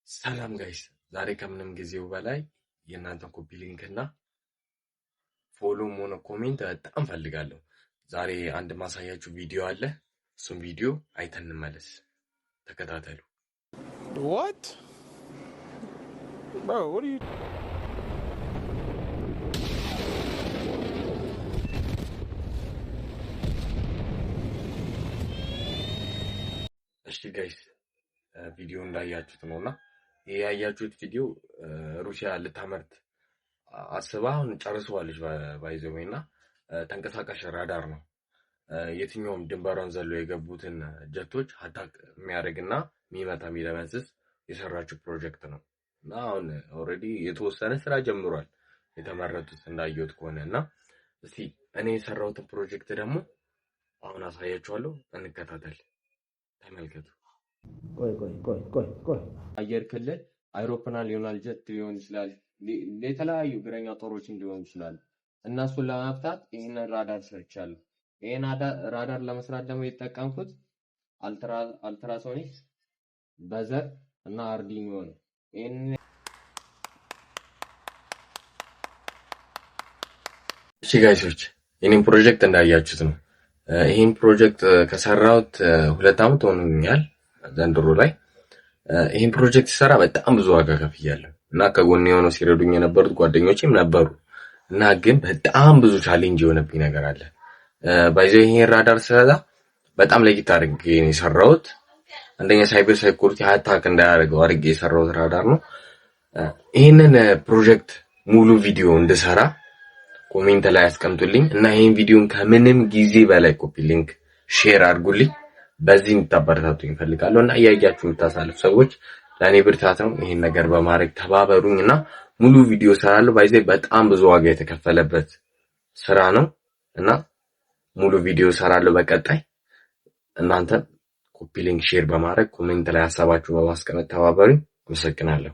ሰላም guys፣ ዛሬ ከምንም ጊዜው በላይ የእናንተን copy link እና follow ም ሆነ comment በጣም ፈልጋለሁ። ዛሬ አንድ ማሳያችሁ ቪዲዮ አለ። እሱም ቪዲዮ አይተን እንመለስ። ተከታተሉ። What? Bro, what are you? እሺ guys፣ ቪዲዮ እንዳያችሁት ነው እና ይህ ያያችሁት ቪዲዮ ሩሲያ ልታመርት አስባ አሁን ጨርሰዋለች by the way እና ተንቀሳቃሽ ራዳር ነው። የትኛውም ድንበሯን ዘሎ የገቡትን ጀቶች attack የሚያደርግና የሚመታ፣ የሚደመስስ የሰራችው ፕሮጀክት ነው እና አሁን already የተወሰነ ስራ ጀምሯል የተመረቱት እንዳየሁት ከሆነ። እና እስቲ እኔ የሰራሁትን ፕሮጀክት ደግሞ አሁን አሳያችኋለሁ። እንከታተል፣ ተመልከቱ። ቆይ ቆይ ቆይ ቆይ ቆይ። አየር ክልል አይሮፕላን ሊሆናል፣ ጀት ሊሆን ይችላል፣ የተለያዩ እግረኛ ጦሮችን ሊሆን ይችላል። እነሱን ለመፍታት ይህንን ራዳር ሰርቻለሁ። ይህን ራዳር ለመስራት ደግሞ የተጠቀምኩት ultrasonics፣ buzzer እና Arduino ነው። ይህንን እሺ guys ኦች፣ የኔን ፕሮጀክት እንዳያችሁት ነው። ይህን ፕሮጀክት ከሰራሁት 2 ዓመት ሆኖኛል ዘንድሮ ላይ። ይህን ፕሮጀክት ሲሰራ በጣም ብዙ ዋጋ ከፍያለሁ እና ከጎኔ የሆነው ሲረዱኝ የነበሩት ጓደኞቼም ነበሩ እና ግን በጣም ብዙ challenge የሆነብኝ ነገር አለ። By the way ይሄን ራዳር ስሰራ በጣም ለየት አድርጌ ነው የሰራሁት። አንደኛ cyber security attack እንዳያደርገው አድርጌ የሰራሁት ራዳር ነው። ይህንን ፕሮጀክት ሙሉ ቪዲዮ እንድሰራ comment ላይ አስቀምጡልኝ እና ይህን ቪዲዮን ከምንም ጊዜ በላይ copy link፣ share አድርጉልኝ። በዚህ እንድታበረታቱኝ እፈልጋለሁ እና እያያችሁ የምታሳልፉ ሰዎች ለእኔ ብርታት ነው። ይሄን ነገር በማድረግ ተባበሩኝ እና ሙሉ ቪዲዮ እሰራለሁ። By the way በጣም ብዙ ዋጋ የተከፈለበት ስራ ነው እና ሙሉ ቪዲዮ እሰራለሁ በቀጣይ። እናንተ copy link፣ share በማድረግ comment ላይ ሀሳባችሁ በማስቀመጥ ተባበሩኝ። አመሰግናለሁ።